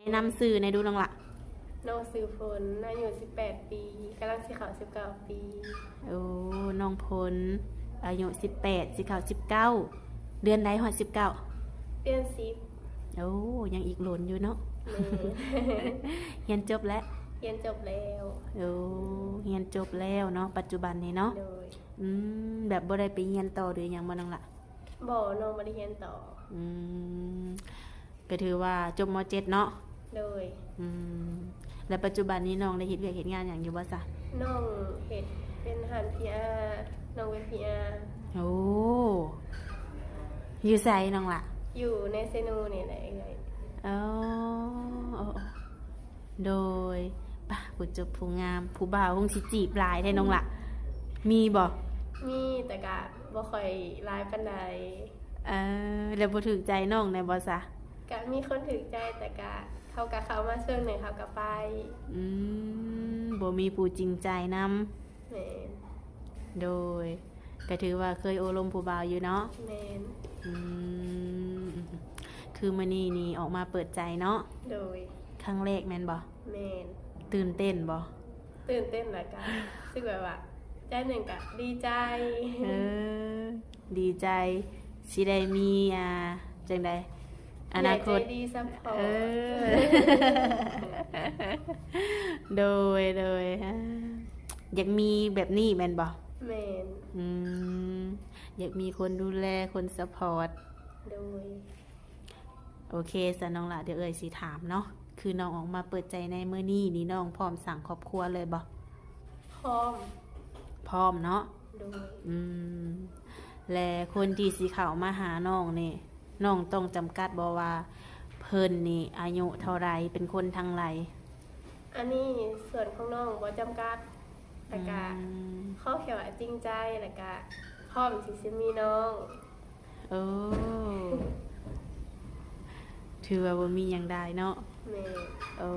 ແນະນຳຊື່ແດ່ດູນ້ອງລະ. ນ້ອງຊື່ຝົນ ອາຍຸສິບແປດປີ ກຳລັງຊິເຂົ້າສິບເກົ້າປີ. ໂອ້ ນ້ອງຝົນ ອາຍຸສິບແປດ ຊິເຂົ້າສິບເກົ້າ ເດືອນໃດຮອດສິບເກົ້າ? ເດືອນສິບ. ໂອ້ ຍັງອີກດົນຢູ່ເນາະ. ແມ່ນ. ຮຽນຈົບແລ້ວ? ຮຽນຈົບແລ້ວ. ໂອ້ ຮຽນຈົບແລ້ວເນາະ ປັດຈຸບັນນີ້ເນາະ. ໂດຍ. ອືມ ແບບບໍ່ໄດ້ໄປຮຽນຕໍ່ຫຼືຫຍັງບໍ່ນ້ອງລະ? ບໍ່ ນ້ອງບໍ່ໄດ້ຮຽນຕໍ່. ອືມ ກໍຖືວ່າຈົບ ມ.ເຈັດ ເນາະ. ໂດຍ. ອືມ ແລ້ວປັດຈຸບັນນີ້ນ້ອງໄດ້ເຮັດວຽກເຮັດງານຫຍັງຢູ່ບໍ່ຊະ? ນ້ອງເຮັດເປັນຮ້ານ PR ນ້ອງເປັນ PR. ໂອ້ ຢູ່ໃສນ້ອງລະ? ຢູ່ໃນເຊໂນນີ້ແຫຼະເອື້ອຍ. ອໍ ໂອ້ ໂດຍ. ປະ ຜູ້ຈົບຜູ້ງາມ ຜູ້ບ່າວຄົງຊິຈີບຫຼາຍແທ້ນ້ອງລະ ມີບໍ່? ມີ ແຕ່ກະບໍ່ຄ່ອຍຫຼາຍປານໃດ. ເອີ ແລ້ວບໍ່ຖືກໃຈນ້ອງແດ່ບໍ່ຊະ? ກະມີຄົນຖືກໃຈ ແຕ່ກະເຂົາກະເຂົ້າມາຊ່ວງໜຶ່ງເຂົາກະໄປ. ອືມ ບໍ່ມີຜູ້ຈິງໃຈນຳ. ແມ່ນ. ໂດຍ. ກະຖືວ່າເຄີຍໂອ້ລົມຜູ້ບ່າວຢູ່ເນາະ. ແມ່ນ. ອືມ ຄືມື້ນີ້ນີ້ອອກມາເປີດໃຈເນາະ. ໂດຍ. ຄັ້ງແລກແມ່ນບໍ່? ແມ່ນ. ຕື່ນເຕັ້ນບໍ່? ຕື່ນເຕັ້ນ ແລ້ວກະຮູ້ສຶກແບບວ່າ ໃຈໜຶ່ງກະດີໃຈ. ເອີ ດີໃຈ ຊິໄດ້ມີ ອ່າ ຈັ່ງໃດ ອະນາຄົດ ຜູ້ໃຫຍ່ໃຈດີຊັບພອດ. ເອີ ໂດຍ ໂດຍ. ອ່າ ຢາກມີແບບນີ້ແມ່ນບໍ່? ແມ່ນ. ອືມ ຢາກມີຄົນດູແລ ຄົນຊັບພອດ. ໂດຍ. ໂອເຄ ສະນ້ອງລະ ດຽວເອື້ອຍຊິຖາມເນາະ ຄືນ້ອງອອກມາເປີດໃຈໃນມື້ນີ້ນີ້ ນ້ອງພ້ອມສ້າງຄອບຄົວເລີຍບໍ່? ພ້ອມ. ພ້ອມເນາະ. ໂດຍ. ອືມ ແລະ ຄົນທີ່ຊິເຂົ້າມາຫານ້ອງນີ້ ນ້ອງຕ້ອງຈຳກັດບໍ່ວ່າເພິ່ນນີ້ອາຍຸເທົ່າໃດ ເປັນຄົນທາງໃດ? ອັນນີ້ສ່ວນຂອງນ້ອງບໍ່ຈຳກັດ ແລ້ວກະ ອືມ ຂໍແຄ່ວ່າຈິງໃຈ ແລ້ວກະພ້ອມທີ່ຊິມີນ້ອງ. ໂອ້ ຖືວ່າບໍ່ມີຫຍັງຫຼາຍເນາະ. ແມ່ນ. ໂອ້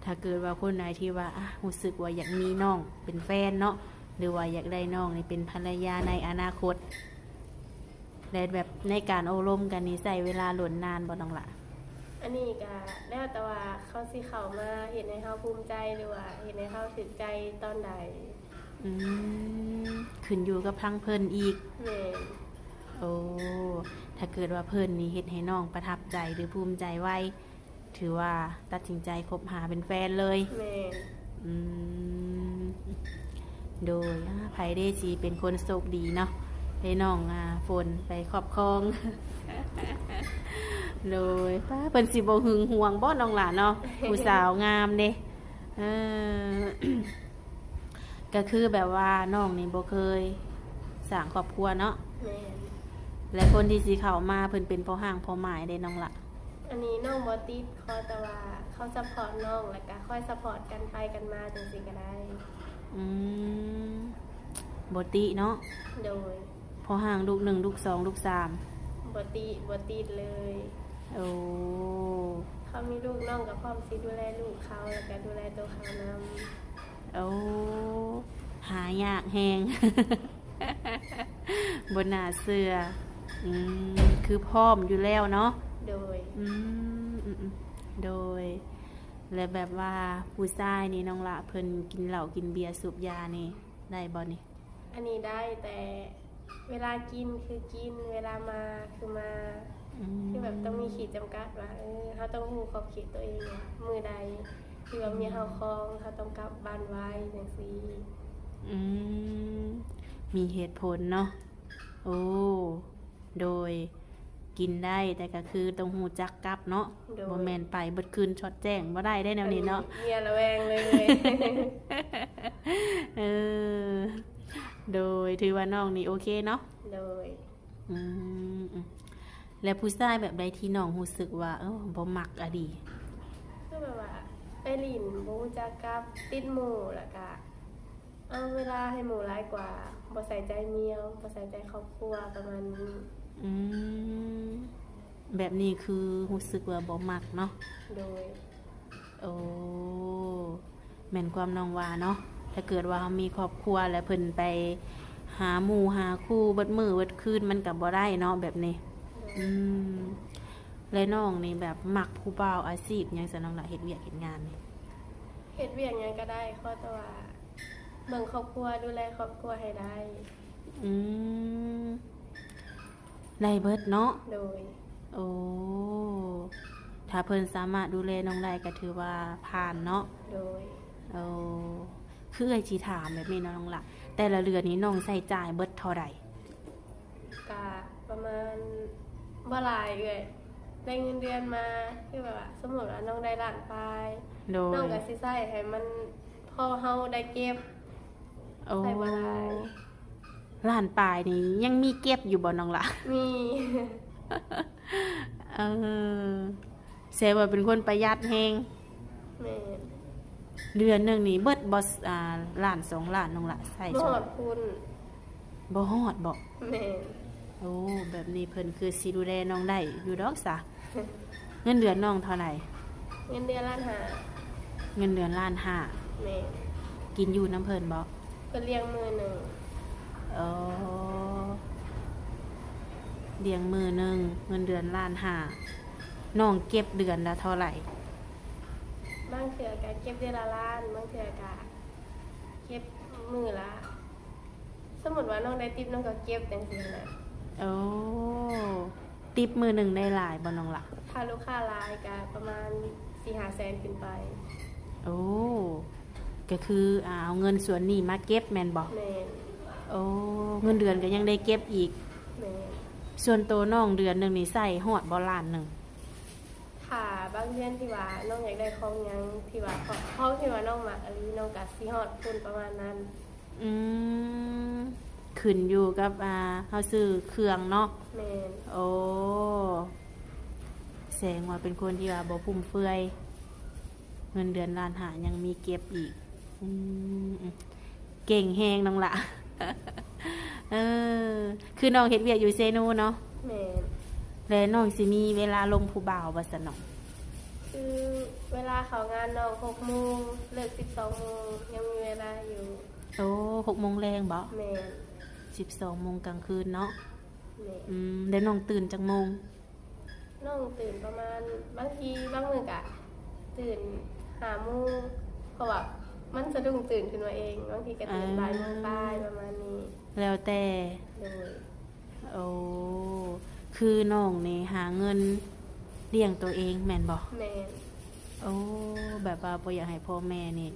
ຖ້າເກີດວ່າຄົນໃດທີ່ວ່າ ອ່າ ຮູ້ສຶກວ່າຢາກມີນ້ອງເປັນແຟນເນາະ ຫຼືວ່າຢາກໄດ້ນ້ອງນີ້ເປັນພັນລະຍາໃນອະນາຄົດ ແລະ ແບບໃນການໂອ້ລົມກັນນີ້ ໃຊ້ເວລາດົນນານບໍ່ນ້ອງລະ? ອັນນີ້ກະແລ້ວແຕ່ວ່າເຂົາຊິເຂົ້າມາເຮັດໃຫ້ເຮົາພູມໃຈ ຫຼືວ່າເຮັດໃຫ້ເຮົາຖືກໃຈຕອນໃດ. ອືມ ຂຶ້ນຢູ່ກັບທາງເພິ່ນອີກ. ແມ່ນ. ໂອ້ ຖ້າເກີດວ່າເພິ່ນນີ້ເຮັດໃຫ້ນ້ອງປະທັບໃຈ ຫຼື ພູມໃຈໄວ ຖືວ່າຕັດສິນໃຈຄົບຫາເປັນແຟນເລີຍ. ແມ່ນ. ອືມ ໂດຍ. ອ່າ ໃຜເດຊິເປັນຄົນໂຊກດີເນາະ ໄດ້ນ້ອງ ອ່າ ຝົນໄປຄອບຄອງ. ໂດຍ. ປ້າ ເພິ່ນຊິບໍ່ຫຶງຫວງບໍ່ນ້ອງຫຼ້າເນາະ ຜູ້ສາວງາມເດ້. ເອີ ກໍຄືແບບວ່ານ້ອງນີ້ບໍ່ເຄີຍສ້າງຄອບຄົວເນາະ. ແມ່ນ. ແລະ ຄົນທີ່ຊິເຂົ້າມາເພິ່ນເປັນພໍ່ຮ້າງພໍ່ໝ້າຍເດ້ນ້ອງລະ? ອັນນີ້ນ້ອງບໍ່ຕິດ ຂໍແຕ່ວ່າເຂົາຊັບພອດນ້ອງ ແລ້ວກະຄອຍຊັບພອດກັນໄປກັນມາຈັ່ງຊີ້ກໍໄດ້. ອືມ ບໍ່ຕິເນາະ. ໂດຍ. ພໍ່ຮ້າງລູກໜຶ່ງ ລູກສອງ ລູກສາມ ບໍ່ຕິ ບໍ່ຕິດເລີຍ. ໂອ້ ເຂົາມີລູກ ນ້ອງກໍພ້ອມຊິດູແລລູກເຂົາ ແລ້ວກໍດູແລໂຕເຂົານຳ. ໂອ້ ຫາຍາກແຮງ ບໍ່ໜ້າເຊື່ອ. ອືມ ຄືພ້ອມຢູ່ແລ້ວເນາະ. ໂດຍ. ອືມ ອືມ ອືມ ໂດຍ. ແລະ ແບບວ່າຜູ້ຊາຍນີ້ນ້ອງລະ ເພິ່ນກິນເຫຼົ້າກິນເບຍສູບຢານີ້ໄດ້ບໍ່ນີ້? ອັນນີ້ໄດ້ ແຕ່ເວລາກິນຄືກິນ ເວລາມາຄືມາ. ອືມ ຄືແບບຕ້ອງມີຂີດຈຳກັດວ່າ ເອີ ເຮົາຕ້ອງຮູ້ຂອບເຂດຕົວເອງວ່າ ມື້ໃດທີ່ວ່າເມຍເຮົາຄອງ ເຮົາຕ້ອງກັບບ້ານໄວ ຈັ່ງຊີ້. ອືມ ມີເຫດຜົນເນາະ. ໂອ້ ໂດຍ. ກິນໄດ້ ແຕ່ກໍຄືຕ້ອງຮູ້ຈັກກັບເນາະ. ໂດຍ. ບໍ່ແມ່ນໄປເບິດຄືນຊອດແຈ້ງ ບໍ່ໄດ້ເດ້ແນວນີ້ເນາະ. ອັນນີ້ເມຍລະແວງເລີຍ. ເອີ ໂດຍ. ຖືວ່ານ້ອງນີ້ໂອເຄເນາະ. ໂດຍ. ອືມ ແລ້ວຜູ້ຊາຍແບບໃດທີ່ນ້ອງຮູ້ສຶກວ່າ ເອີ ບໍ່ມັກອະດີ? ຄືແບບວ່າໄປຫຼິ້ນ ບໍ່ຮູ້ຈັກກັບ ຕິດໝູ່ ແລ້ວກະ ເອົາເວລາໃຫ້ໝູ່ຫຼາຍກວ່າ ບໍ່ໃສ່ໃຈເມຍ ບໍ່ໃສ່ໃຈຄອບຄົວ ປະມານນີ້. ອືມ ແບບນີ້ຄືຮູ້ສຶກວ່າບໍ່ມັກເນາະ. ໂດຍ. ໂອ້ ແມ່ນຄວາມນ້ອງວ່າເນາະ ຖ້າເກີດວ່າເຮົາມີຄອບຄົວ ແລ້ວເພິ່ນໄປຫາໝູ່ຫາຄູ່ເບິດມື້ເບິດຄືນ ມັນກໍບໍ່ໄດ້ເນາະແບບນີ້. ໂດຍ. ອືມ ແລະ ນ້ອງນີ້ແບບມັກຜູ້ບ່າວອາຊີບຫຍັງຊະ ນ້ອງລະ ເຮັດວຽກເຮັດງານນີ້? ເຮັດວຽກຫຍັງກໍໄດ້ ຂໍແຕ່ວ່າເບິ່ງຄອບຄົວ ດູແລຄອບຄົວໃຫ້ໄດ້. ອືມ ໄດ້ເບິດເນາະ? ໂດຍ. ໂອ້ ຖ້າເພິ່ນສາມາດດູແລນ້ອງໄດ້ກໍຖືວ່າຜ່ານເນາະ? ໂດຍ. ໂອ້ ຄືເອື້ອຍຊິຖາມແບບນີ້ເນາະ ນ້ອງລະ ແຕ່ລະເດືອນນີ້ນ້ອງໃຊ້ຈ່າຍເບິດເທົ່າໃດ? ກະປະມານ ບໍ່ຫຼາຍເອື້ອຍ ໄດ້ເງິນເດືອນມາ ຄືແບບວ່າ ສົມມຸດວ່ານ້ອງໄດ້ລ້ານປາຍ ໂດຍ ນ້ອງກະຊິໃຊ້ໃຫ້ມັນພໍເຮົາໄດ້ເກັບ. ໂອ້ ໃຊ້ບໍ່ຫຼາຍ. ລ້ານປາຍນີ້ຍັງມີເກັບຢູ່ບໍ່ ນ້ອງລະ? ມີ. ເອີ ແສດງວ່າເປັນຄົນປະຢັດແຮງ. ແມ່ນ. ເດືອນໜຶ່ງນີ້ເບິດບໍ່ ອາ ລ້ານສອງລ້ານ ນ້ອງລະ ໃຊ້ ບໍ່ຮອດພຸ້ນ. ບໍ່ຮອດບໍ? ແມ່ນ. ໂອ້ ແບບນີ້ເພິ່ນຄືຊິດູແລນ້ອງໄດ້ຢູ່ດອກສະ. ເງິນເດືອນນ້ອງເທົ່າໃດ? ເງິນເດືອນລ້ານຫ້າ. ເງິນເດືອນລ້ານຫ້າ. ແມ່ນ. ກິນຢູ່ນຳເພິ່ນບໍ? ເພິ່ນລ້ຽງມື້ໜຶ່ງ. ເອີ ລ້ຽງມື້ໜຶ່ງ ເງິນເດືອນລ້ານຫ້າ. ນ້ອງເກັບເດືອນລະເທົ່າໃດ? ບາງເທື່ອກະເກັບເດືອນລະລ້ານ ບາງເທື່ອກະເກັບມື້ລະ ສົມມຸດວ່ານ້ອງໄດ້ຕິບ ນ້ອງກໍເກັບຈັ່ງຊີ້ນະ. ໂອ້ ຕິບມື້ໜຶ່ງໄດ້ຫຼາຍບໍ່ ນ້ອງລະ? ຖ້າລູກຄ້າຫຼາຍກະປະມານສີ່ຫ້າແສນຂຶ້ນໄປ. ໂອ້ ກໍຄື ອາ ເອົາເງິນສ່ວນນີ້ມາເກັບແມ່ນບໍ່? ແມ່ນ. ໂອ້ ເງິນເດືອນກໍຍັງໄດ້ເກັບອີກ. ແມ່ນ. ສ່ວນໂຕນ້ອງເດືອນໜຶ່ງນີ້ໃຊ້ຮອດບໍ່ລ້ານໜຶ່ງ? ຖ້າບາງເດືອນທີ່ວ່ານ້ອງຢາກໄດ້ຂອງຫຍັງທີ່ວ່າ ຂອງ ຂອງທີ່ວ່ານ້ອງມັກອີ່ຫຼີ ນ້ອງກະຊິຮອດພຸ້ນປະມານນັ້ນ. ອືມ ຂຶ້ນຢູ່ກັບ ອ່າ ເຮົາຊື້ເຄື່ອງເນາະ. ແມ່ນ. ໂອ້ ແສດງວ່າເປັນຄົນທີ່ວ່າບໍ່ຟຸມເຟືອຍ ເງິນເດືອນລ້ານຫ້າຍັງມີເກັບອີກ. ອືມ ເກັ່ງແຮງນ້ອງລະ. ເອີ ຄືນ້ອງເຮັດວຽກຢູ່ເຊໂນເນາະ? ແມ່ນ. ແລະ ນ້ອງຊິມີເວລາລົມຜູ້ບ່າວບໍ່ຊັ້ນນ້ອງ? ຄືເວລາເຂົ້າງານນ້ອງຫົກໂມງ ເລີກສິບສອງໂມງ ຍັງມີເວລາຢູ່. ໂອ້ ຫົກໂມງແລງບໍ? ແມ່ນ. ສິບສອງໂມງກາງຄືນເນາະ? ແມ່ນ. ອືມ ແລ້ວນ້ອງຕື່ນຈັກໂມງ? ນ້ອງຕື່ນປະມານ ບາງທີບາງມື້ກະຕື່ນຫ້າໂມງ ເພາະວ່າມັນສະດຸ້ງຕື່ນຂຶ້ນມາເອງ ບາງທີກະຕື່ນ ອ່າ ບ່າຍໂມງປາຍປະມານນີ້ ແລ້ວແຕ່. ໂດຍ. ໂອ້ ຄືນ້ອງນີ້ຫາເງິນລ້ຽງໂຕເອງແມ່ນບໍ່? ແມ່ນ. ໂອ້ ແບບວ່າບໍ່ຢາກໃຫ້ພໍ່ແມ່ນີ້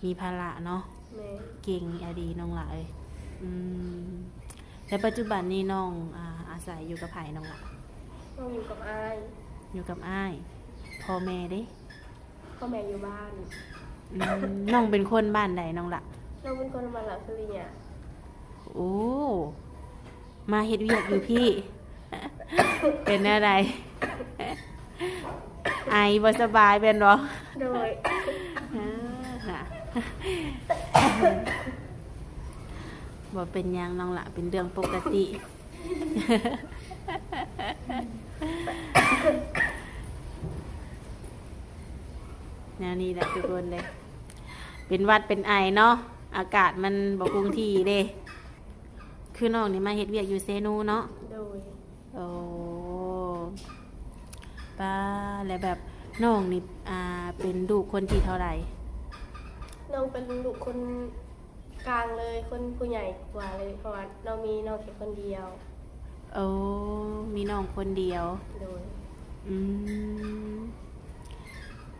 ມີພາລະເນາະ. ແມ່ນ. ເກັ່ງອີ່ຫຼີນ້ອງຫຼາຍ. ອືມ ແລະ ປັດຈຸບັນນີ້ນ້ອງ ອາ ອາໄສຢູ່ກັບໃຜນ້ອງຫຼາ? ນ້ອງຢູ່ກັບອ້າຍ. ຢູ່ກັບອ້າຍ. ພໍ່ແມ່ເດ້? ພໍ່ແມ່ຢູ່ບ້ານ. ອືມ ນ້ອງເປັນຄົນບ້ານໃດນ້ອງຫຼາ? ນ້ອງເປັນຄົນບ້ານລາວສຸລິຍະ. ໂອ້ ມາເຮັດວຽກຢູ່ພີ້ ເປັນແນວໃດ? ໄອບໍ່ສະບາຍແມ່ນບໍ່? ໂດຍ. ອ່າ ບໍ່ເປັນຫຍັງນ້ອງລະ ເປັນເລື່ອງປົກກະຕິ ແນວນີ້ແຫຼະທຸກຄົນເດ້ ເປັນຫວັດເປັນໄອເນາະ ອາກາດມັນບໍ່ຄົງທີ່ເດ້. ຄືນ້ອງນີ້ມາເຮັດວຽກຢູ່ເຊໂນເນາະ? ໂດຍ. ໂອ້ ປ້າ ແລ້ວແບບນ້ອງນີ້ ອ່າ ເປັນລູກຄົນທີເທົ່າໃດ? ນ້ອງເປັນລູກຄົນກາງເລີຍ ຄົນຜູ້ໃຫຍ່ກວ່າເລີຍ ເພາະວ່ານ້ອງມີນ້ອງແຄ່ຄົນດຽວ. ໂອ້ ມີນ້ອງຄົນດຽວ. ໂດຍ. ອືມ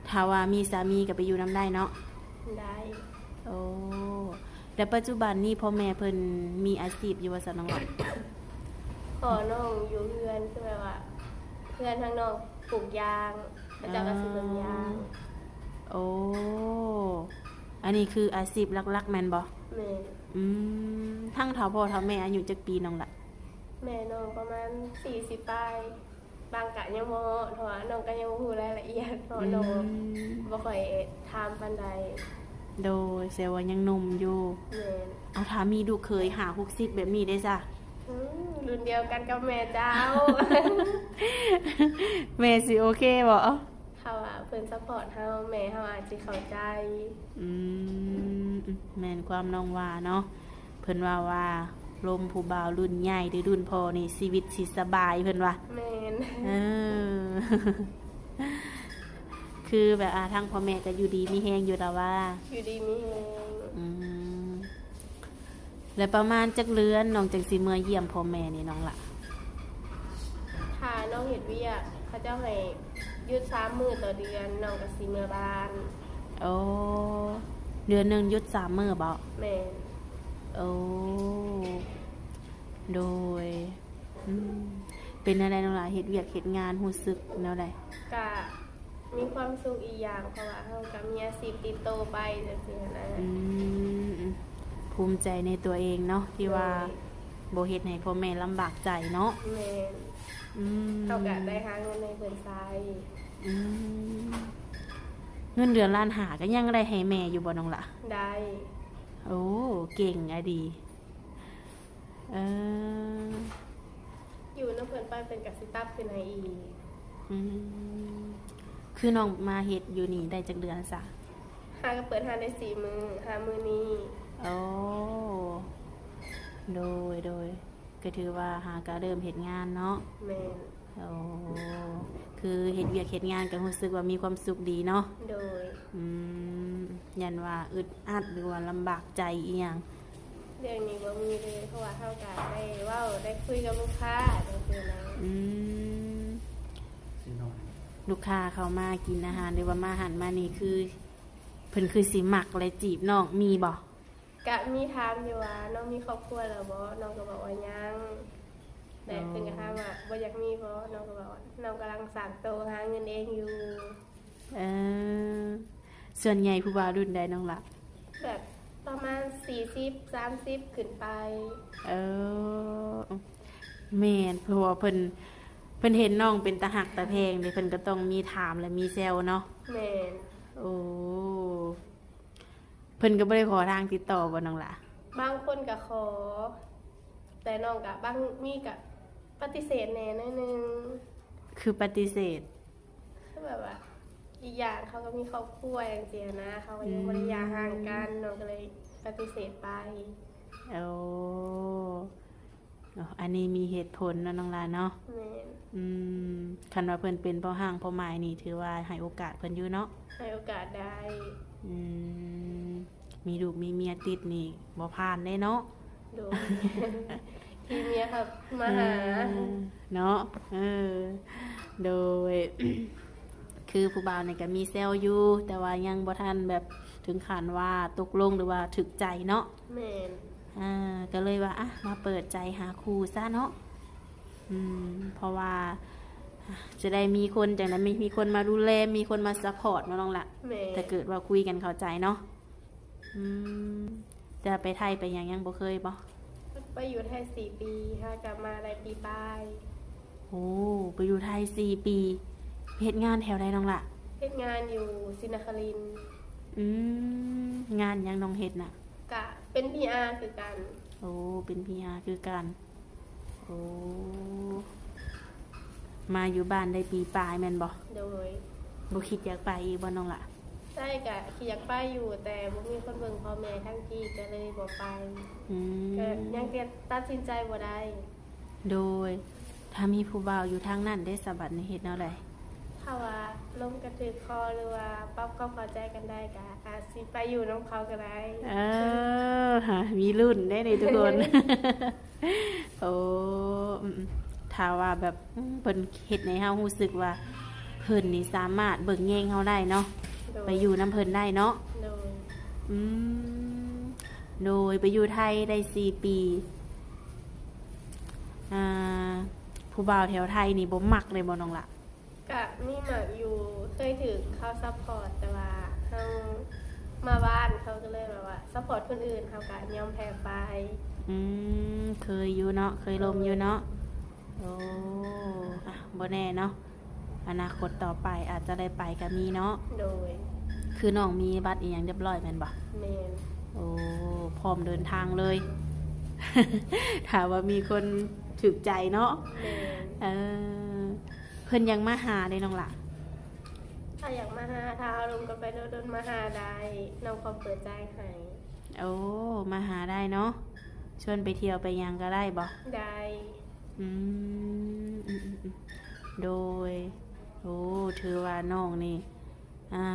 ຖ້າວ່າມີສາມີກໍໄປຢູ່ນຳໄດ້ເນາະ? ໄດ້. ໂອ້ ແລ້ວປັດຈຸບັນນີ້ພໍ່ແມ່ເພິ່ນມີອາຊີບຢູ່ບໍ່ຊະນ້ອງ? ພໍ່ນ້ອງຢູ່ເຮືອນ ຄືແບບວ່າເຮືອນທາງນ້ອງປູກຢາງ ເຂົາເຈົ້າກໍຊິເບິ່ງຢາງ. ໂອ້ ອັນນີ້ຄືອາຊີບຫຼັກໆແມ່ນບໍ່? ແມ່ນ. ອືມ ທັງເຖົ້າພໍ່ເຖົ້າແມ່ອາຍຸຈັກປີນ້ອງລະ? ແມ່ນ້ອງປະມານສີ່ສິບປາຍ. ບາງກະຍັງບໍ່ຮອດ ເພາະວ່ານ້ອງກໍຍັງບໍ່ຮູ້ລາຍລະອຽດ ເພາະວ່າ ອືມ ນ້ອງບໍ່ຄ່ອຍຖາມປານໃດ. ໂດຍ ແສດງວ່າຍັງໜຸ່ມຢູ່. ແມ່ນ. ເອົາ ຖ້າມີລູກເຂີຍຫ້າຫົກສິບແບບນີ້ເດ້ຊະ? ອືມ ລຸ້ນດຽວກັນກັບແມ່ເຈົ້າ. ແມ່ຊິໂອເຄບໍ່? ຖ້າວ່າເພິ່ນຊັບພອດເຮົາ ແມ່ເຮົາອາດຊິເຂົ້າໃຈ. ອືມ ແມ່ນຄວາມນ້ອງວ່າເນາະ. ເພິ່ນເວົ້າວ່າ ລົມຜູ້ບ່າວລຸ້ນໃຫຍ່ ຫຼື ລຸ້ນພໍ່ນີ້ ຊີວິດຊິສະບາຍ ເພິ່ນວ່າ. ແມ່ນ. ເອີ ຄືແບບ ອ່າ ທາງພໍ່ແມ່ກໍຢູ່ດີມີແຮງຢູ່ລະວ່າ? ຢູ່ດີມີແຮງ. ອືມ ແລ້ວປະມານຈັກເດືອນນ້ອງຈັ່ງຊິເມືອຢ້ຽມພໍ່ແມ່ນີ້ນ້ອງລະ? ຖ້ານ້ອງເຮັດວຽກ ເຂົາເຈົ້າໃຫ້ຢຸດສາມມື້ຕໍ່ເດືອນ ນ້ອງກໍຊິເມືອບ້ານ. ໂອ້ ເດືອນໜຶ່ງຢຸດສາມມື້ບໍ? ແມ່ນ. ໂອ້ ໂດຍ. ອືມ ເປັນແນວໃດນ້ອງຫຼ້າ ເຮັດວຽກເຮັດງານຮູ້ສຶກແນວໃດ? ກະມີຄວາມສຸກອີກຢ່າງ ເພາະວ່າເຮົາກະມີອາຊີບຕິດໂຕໄປຈັ່ງຊີ້ຫັ້ນນະ. ອືມ ອືມ ພູມໃຈໃນຕົວເອງເນາະ ທີ່ວ່າ ໂດຍ ບໍ່ເຮັດໃຫ້ພໍ່ແມ່ລຳບາກໃຈເນາະ. ແມ່ນ. ອືມ ເຮົາກະໄດ້ຫາເງິນໃຫ້ເພິ່ນໃຊ້. ອືມ ເງິນເດືອນລ້ານຫ້າກໍຍັງໄດ້ໃຫ້ແມ່ຢູ່ບໍ່ນ້ອງຫຼ້າ? ໄດ້. ໂອ້ ເກັ່ງອະດີ. ເອີ ຢູ່ນຳເພິ່ນໄປ ເພິ່ນກໍຊິປັບຂຶ້ນໃຫ້ອີກ. ອືມ ຄືນ້ອງມາເຮັດຢູ່ນີ້ໄດ້ຈັກເດືອນຊະ? ຫາກໍເປີດຮ້ານໄດ້ສີ່ມື້ ຫ້າມື້ນີ້. ໂອ້ ໂດຍ ໂດຍ ກໍຖືວ່າຫາກໍເລີ່ມເຮັດງານເນາະ. ແມ່ນ. ໂອ້ ຄືເຮັດວຽກເຮັດງານກໍຮູ້ສຶກວ່າມີຄວາມສຸກດີເນາະ. ໂດຍ. ອືມ ຢ້ານວ່າອຶດອັດ ຫຼືວ່າລຳບາກໃຈອີ່ຫຍັງ? ເລື່ອງນີ້ບໍ່ມີເລີຍ ເພາະວ່າເຮົາກໍໄດ້ເວົ້າໄດ້ຄຸຍກັບລູກຄ້າຈັ່ງຊີ້ນະ. ອືມ ລູກຄ້າເຂົ້າມາກິນອາຫານ ຫຼືວ່າມາຫັ້ນມານີ້ ຄືເພິ່ນຄືຊິມັກ ແລະ ຈີບນ້ອງ ມີບໍ່? ກະມີຖາມຢູ່ວ່າ ນ້ອງມີຄອບຄົວແລ້ວບໍ່? ນ້ອງກໍບອກວ່າຍັງ. ແລະ ເພິ່ນກໍຖາມວ່າ ບໍ່ຢາກມີບໍ່? ນ້ອງກໍບອກວ່າ ນ້ອງກຳລັງສ້າງໂຕ ຫາເງິນເອງຢູ່. ເອີ ສ່ວນໃຫຍ່ຜູ້ບ່າວລຸ້ນໃດນ້ອງລະ? ແບບປະມານສີ່ສິບ ສາມສິບຂຶ້ນໄປ. ເອີ ແມ່ນ ເພາະວ່າເພິ່ນ ເພິ່ນເຫັນນ້ອງເປັນຕາຮັກຕາແພງເດ້ ເພິ່ນກໍຕ້ອງມີຖາມ ແລະ ມີແຊວເນາະ. ແມ່ນ. ໂອ້ ເພິ່ນກໍບໍ່ໄດ້ຂໍທາງຕິດຕໍ່ບໍ່ນ້ອງຫຼ້າ? ບາງຄົນກໍຂໍ ແຕ່ນ້ອງກໍບາງ ມີກໍປະຕິເສດແດ່ໜ້ອຍໜຶ່ງ. ຄືປະຕິເສດ? ຄືແບບວ່າ ອີກຢ່າງເຂົາກໍມີຄອບຄົວຈັ່ງຊີ້ນະ ເຂົາກໍຍັງບໍ່ໄດ້ຢ່າຮ້າງກັນ ອືມ ນ້ອງກໍເລີຍປະຕິເສດໄປ. ໂອ້ ເນາະ ອັນນີ້ມີເຫດຜົນເນາະນ້ອງຫຼ້າເນາະ. ແມ່ນ. ອືມ ຄັນວ່າເພິ່ນເປັນພໍ່ຮ້າງພໍ່ໝ້າຍນີ້ ຖືວ່າໃຫ້ໂອກາດເພິ່ນຢູ່ເນາະ? ໃຫ້ໂອກາດໄດ້. ອືມ ມີລູກມີເມຍຕິດນີ້ບໍ່ຜ່ານເດ້ເນາະ. ໂດຍ ທີ່ເມຍເຂົາມາຫາ. ເອີ ເນາະ ເອີ ໂດຍ ຄືຜູ້ບ່າວນີ້ກໍມີແຊວຢູ່ ແຕ່ວ່າຍັງບໍ່ທັນແບບເຖິງຂັ້ນວ່າຕົກລົງ ຫຼືວ່າຖືກໃຈເນາະ. ແມ່ນ. ອ່າ ກໍເລີຍວ່າ ອ່ະ ມາເປີດໃຈຫາຄູ່ຊະເນາະ. ອືມ ເພາະວ່າ ອ່າ ຈະໄດ້ມີຄົນ ຈັ່ງໃດ ມີ ມີຄົນມາດູແລ ມີຄົນມາຊັບພອດເນາະນ້ອງລະ. ແມ່ນ. ຖ້າເກີດວ່າຄຸຍກັນເຂົ້າໃຈເນາະ. ອືມ ແຕ່ໄປໄທໄປຫຍັງ ຍັງບໍ່ເຄີຍບໍ່? ໄປຢູ່ໄທສີ່ປີ ຫາກັບມາໄດ້ປີປາຍ. ໂອ້ ໄປຢູ່ໄທສີ່ປີ ເຮັດງານແຖວໃດນ້ອງລະ? ເຮັດງານຢູ່ສີນະຄະລິນ. ອືມ ງານຫຍັງນ້ອງເຮັດນະ? ກະເປັນພີອາຄືກັນ. ໂອ້ ເປັນພີອາຄືກັນ. ໂອ້ ມາຢູ່ບ້ານໄດ້ປີປາຍແມ່ນບໍ່? ໂດຍ. ບໍ່ຄິດຢາກໄປອີກບໍ່ນ້ອງລະ? ໃຊ່ ກະຄິດຢາກໄປຢູ່ ແຕ່ບໍ່ມີຄົນເບິ່ງພໍ່ແມ່ທາງພີ້ ກໍເລີຍບໍ່ໄປ. ອືມ ກໍຍັງຕັດສິນໃຈບໍ່ໄດ້. ໂດຍ. ຖ້າມີຜູ້ບ່າວຢູ່ທາງນັ້ນເດ້ສະ ບັດນີ້ເຮັດແນວໃດ? ຖ້າວ່າລົມກັນຖືກຄໍ ຫຼືວ່າປັບຄວາມເຂົ້າໃຈກັນໄດ້ ກະອາດຊິໄປຢູ່ນຳເຂົາກໍໄດ້. ເອີ ມີລຸ້ນເດ້ນີ້ທຸກຄົນ. ໂອ້ ອືມໆ ຖ້າວ່າແບບ ອືມ ເພິ່ນເຮັດໃຫ້ເຮົາຮູ້ສຶກວ່າ ເພິ່ນນີ້ສາມາດເບິ່ງແຍງເຮົາໄດ້ເນາະ. ໂດຍ. ໄປຢູ່ນຳເພິ່ນໄດ້ເນາະ. ໂດຍ. ອືມ ໂດຍ ໄປຢູ່ໄທໄດ້ສີ່ປີ ອ່າ ຜູ້ບ່າວແຖວໄທນີ້ບໍ່ມັກເລີຍບໍ່ນ້ອງລະ? ກະມີມັກຢູ່ ເຄີຍຖືກເຂົາຊັບພອດ ແຕ່ວ່າເຮົາມາບ້ານ ເຂົາກໍເລີຍແບບວ່າຊັບພອດຄົນອື່ນ ເຮົາກະຍອມແພ້ໄປ. ອືມ ເຄີຍຢູ່ເນາະ ເຄີຍລົມຢູ່ເນາະ. ໂດຍ. ໂອ້ ອ່ະ ບໍ່ແນ່ເນາະ ອະນາຄົດຕໍ່ໄປອາດຈະໄດ້ໄປກໍມີເນາະ. ໂດຍ. ຄືນ້ອງມີບັດອີ່ຫຍັງຮຽບຮ້ອຍແມ່ນບໍ່? ແມ່ນ. ໂອ້ ພ້ອມເດີນທາງເລີຍ ຖ້າວ່າມີຄົນຖືກໃຈເນາະ. ແມ່ນ. ເອີ ເພິ່ນຢາກມາຫາເດ້ນ້ອງລະ? ຖ້າຢາກມາຫາ ຖ້າເຮົາລົມກັນໄປດົນໆ ມາຫາໄດ້ ນ້ອງພ້ອມເປີດໃຈໃຫ້. ໂອ້ ມາຫາໄດ້ເນາະ. ຊວນໄປທ່ຽວໄປຫຍັງກໍໄດ້ບໍ່? ໄດ້. ອືມ ອືມໆໆ ໂດຍ. ໂອ້ ຖືວ່ານ້ອງນີ້ ອ່າ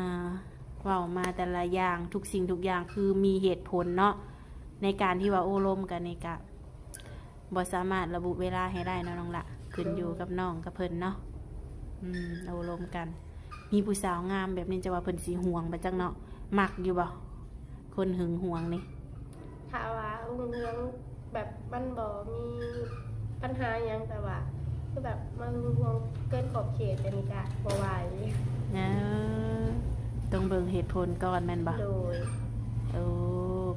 ເວົ້າມາແຕ່ລະຢ່າງ ທຸກສິ່ງທຸກຢ່າງຄືມີເຫດຜົນເນາະ ໃນການທີ່ວ່າໂອ້ລົມກັນນີ້ກະ ບໍ່ສາມາດລະບຸເວລາໃຫ້ໄດ້ເນາະນ້ອງລະ ຂຶ້ນຢູ່ກັບນ້ອງກັບເພິ່ນເນາະ. ອືມ ໂອ້ລົມກັນ ມີຜູ້ສາວງາມແບບນີ້ ຈະວ່າເພິ່ນຊິຫວງບໍ່ຈັກເນາະ. ມັກຢູ່ບໍ່ ຄົນຫຶງຫວງນີ້? ຖ້າວ່າຮຸ່ງເຮືອງແບບມັນບໍ່ມີປັນຫາຫຍັງ ແຕ່ວ່າຄືແບບມາຫຶງຫວງເກີນຂອບເຂດ ອັນນີ້ກະບໍ່ໄຫວ. ເອີ ຕ້ອງເບິ່ງເຫດຜົນກ່ອນແມ່ນບໍ່? ໂດຍ. ໂອ້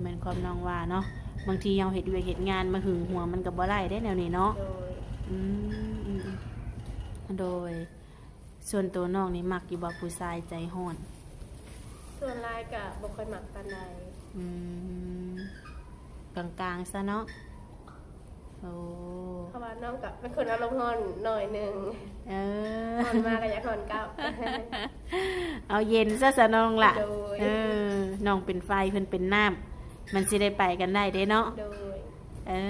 ແມ່ນຄວາມນ້ອງວ່າເນາະ ບາງທີເຮົາເຮັດວຽກເຮັດງານມາຫຶງຫວງມັນກໍບໍ່ໄດ້ເດ້ແນວນີ້ເນາະ. ໂດຍ. ອືມ ອືມ ອືມ ໂດຍ. ສ່ວນໂຕນ້ອງນີ້ມັກຢູ່ບໍ່ຜູ້ຊາຍໃຈຮ້ອນ? ສ່ວນຫຼາຍກະບໍ່ຄ່ອຍມັກປານໃດ. ອືມ ກາງໆ ຊະເນາະ. ໂອ້ ເພາະວ່ານ້ອງກະເປັນຄົນອາລົມຮ້ອນໜ້ອຍໜຶ່ງ. ເອີ ຮ້ອນມາກະຢາກຮ້ອນກັບ. ເອົາເຢັນຊະ ຊະນ້ອງລະ. ໂດຍ. ເອີ ນ້ອງເປັນໄຟ ເພິ່ນເປັນນ້ຳ ມັນຊິໄດ້ໄປກັນໄດ້ເດ້ເນາະ. ໂດຍ. ເອີ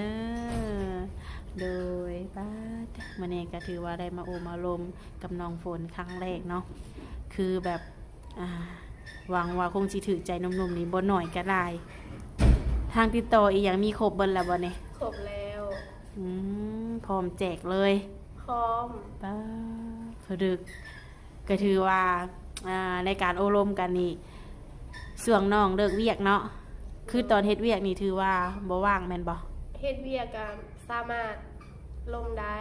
ໂດຍ. ປາດ ມື້ນີ້ກໍຖືວ່າໄດ້ມາໂອ້ມາລົມກັບນ້ອງຝົນຄັ້ງແລກເນາະ ຄືແບບ ອ່າ ຫວັງວ່າຄົງຊິຖືກໃຈໜຸ່ມໆນີ້ບໍ່ໜ້ອຍກໍຫຼາຍ. ທາງຕິດຕໍ່ອີ່ຫຍັງມີຄົບເບິດແລ້ວບໍ່ນີ້? ຄົບແລ້ວ. ອືມ ພ້ອມແຈກເລີຍ. ພ້ອມ. ປາດ ສະດຶກ ກໍຖືວ່າ ອ່າ ໃນການໂອ້ລົມກັນນີ້ ຊ່ວງນ້ອງເລີກວຽກເນາະ ຄືຕອນເຮັດວຽກນີ້ຖືວ່າບໍ່ວ່າງແມ່ນບໍ່? ເຮັດວຽກກໍສາມາດລົມໄດ້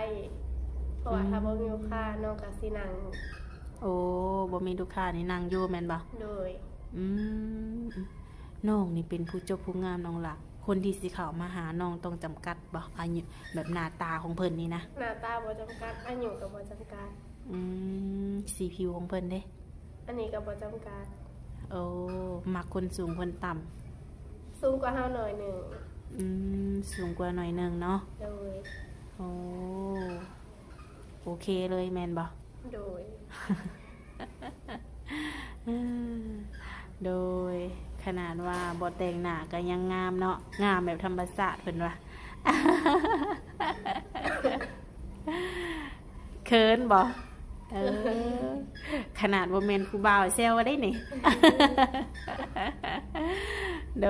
ເພາະວ່າ ອືມ ຖ້າບໍ່ມີລູກຄ້ານ້ອງກໍຊິນັ່ງ. ໂອ້ ບໍ່ມີລູກຄ້ານີ້ນັ່ງຢູ່ແມ່ນບໍ່? ໂດຍ. ອືມ ນ້ອງນີ້ເປັນຜູ້ຈົບຜູ້ງາມນ້ອງລະ ຄົນທີ່ຊິເຂົ້າມາຫານ້ອງຕ້ອງຈຳກັດບໍ່ ອາຍຸ ແບບໜ້າຕາຂອງເພິ່ນນີ້ນະ? ໜ້າຕາບໍ່ຈຳກັດ ອາຍຸກໍບໍ່ຈຳກັດ. ອືມ ສີຜິວຂອງເພິ່ນເດ້? ອັນນີ້ກໍບໍ່ຈຳກັດ. ໂອ້ ມັກຄົນສູງຄົນຕ່ຳ? ສູງກວ່າເຮົາໜ້ອຍໜຶ່ງ. ອືມ ສູງກວ່າໜ້ອຍໜຶ່ງເນາະ. ໂດຍ. ໂອ້ ໂອເຄເລີຍແມ່ນບໍ່? ໂດຍ. ໂດຍ ຂະໜາດວ່າບໍ່ແຕ່ງໜ້າກໍຍັງງາມເນາະ ງາມແບບທຳມະຊາດເພິ່ນວ່າ. ເຂີນບໍ່? ເອີ ຂະໜາດບໍ່ແມ່ນຜູ້ບ່າວແຊວໄດ້ນີ້. ໂດ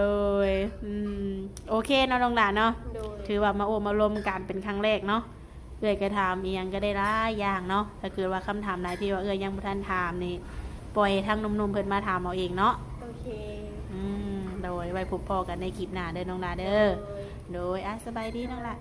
ຍ. ອືມ ໂອເຄເນາະນ້ອງຫຼ້າເນາະ. ໂດຍ. ຖືວ່າມາໂອ້ມາລົມກັນເປັນຄັ້ງແລກເນາະ. ເອື້ອຍກໍຖາມອີ່ຫຍັງກໍໄດ້ຫຼາຍຢ່າງເນາະ. ຖ້າເກີດວ່າຄຳຖາມໃດທີ່ວ່າເອື້ອຍຍັງບໍ່ທັນຖາມນີ້ ປ່ອຍໃຫ້ທາງໜຸ່ມໆເພິ່ນມາຖາມເອົາເອງເນາະ. ໂອເຄ. ອືມ ໂດຍ. ໄວ້ພົບພໍ້ກັນໃນຄລິບໜ້າເດີນ້ອງຫຼ້າເດີ. ໂດຍ. ໂດຍ. ອ່ະ ສະບາຍດີນ້ອງຫຼ້າ.